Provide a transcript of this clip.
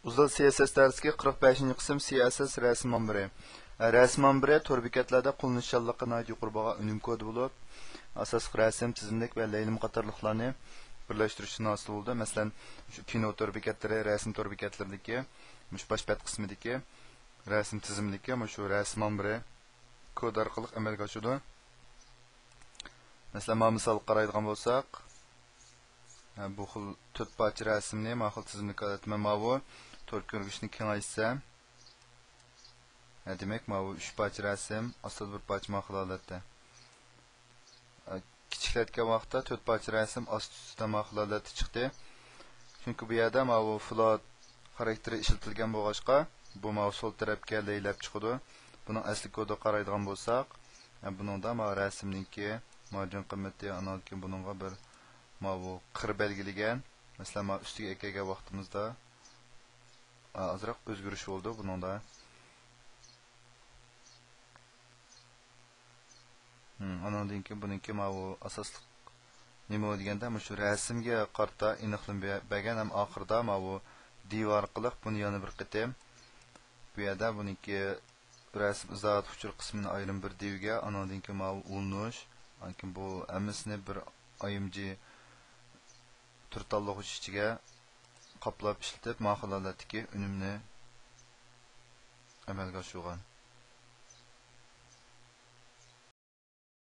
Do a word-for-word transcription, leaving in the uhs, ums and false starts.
ئۇزۇل سى ئېس ئېس دەرسلىكى، قىرىق بەشىنچى قىسىم، سى ئېس ئېس رەسىم ئامبىرى. ئە، رەسىم ئامبىرى تور بېكەتلەردە قوللىنىشچانلىقى ناھايىتى يۇقىرى بولغان ئۈنۈم كودى بولۇپ، ئاساسلىق رەسىم، تىزىملىك ۋە لەيلىم قاتارلىقلارنى بىرلەشتۈرۈشتىن ھاسىل بولىدۇ. مەسىلەن، شۇ كىنو تور بېكەتلىرى، رەسىم تور بېكەتلىرىدىكى مۇشۇ باش بەت قىسمىدىكى رەسىم تىزىملىكى مۇشۇ رەسىم ئامبىرى كود ئارقىلىق ئەمەلگە ئاشىدۇ. مەسىلەن، مانا مىسالغا قارايدىغان بولساق، ھە، بۇ خىل تۆت پارچە رەسىمنى ما خىل تىزىملىك ھالەتتە مەن ماۋۇ تور كۆرگۈچنى كېڭەيتسەم، ھە، دېمەك، ماۋۇ ئۈچ پارچە رەسىم، ئاستىدا بىر پارچە ما خىل ھالەتتە. ھە، كىچىكلەتكەن ۋاقىتتا تۆت پارچە رەسىم ئاستى ئۈستىدە ما خىل ھالەتتە چىقتى. چۈنكى بۇ يەردە ماۋۇ فلوت خاراكتېرى ئىشلىتىلگەن بولغاچقا، بۇ ماۋۇ سول تەرەپكە لەيلەپ چىقىدۇ. بۇنىڭ ئەسلى كودىغا قارايدىغان بولساق، ھە، بۇنىڭدا ماۋۇ رەسىمنىڭكى مارجىن قىممىتى، ئانان كېيىن بۇنىڭغا بىر ماۋۇ قىر بەلگىلىگەن. مەسىلەن، ماۋۇ ئۈستىگە ئەكەلگەن ۋاقتىمىزدا ئازراق ئۆزگىرىش بولىدۇ بۇنىڭدا. ھىم، ئانىڭدىن كېيىن بۇنىڭكى ماۋۇ ئاساسلىق نېمە دېگەندە، مۇشۇ رەسىمگە قارىتا ئېنىقلىما بە-، بەرگەن ھەم ئاخىرىدا ماۋۇ دىۋ ئارقىلىق بۇنى يەنە بىر قېتىم بۇ يەردە بۇنىڭكى رەسىم ئىزاھات ئۇچۇر قىسمىنى ئايرىم بىر دىۋگە، ئانىڭدىن كېيىن ماۋۇ ئۇلىنىش، ئانكىن بۇ ھەممىسىنى بىر ئاي ئېم جى تۈر تاللىغۇچ ئىچىگە قاپلاپ ئىشلىتىپ، ما خىل ھالەتتىكى ئۈنۈمنى ئەمەلگە ئاشۇرغان.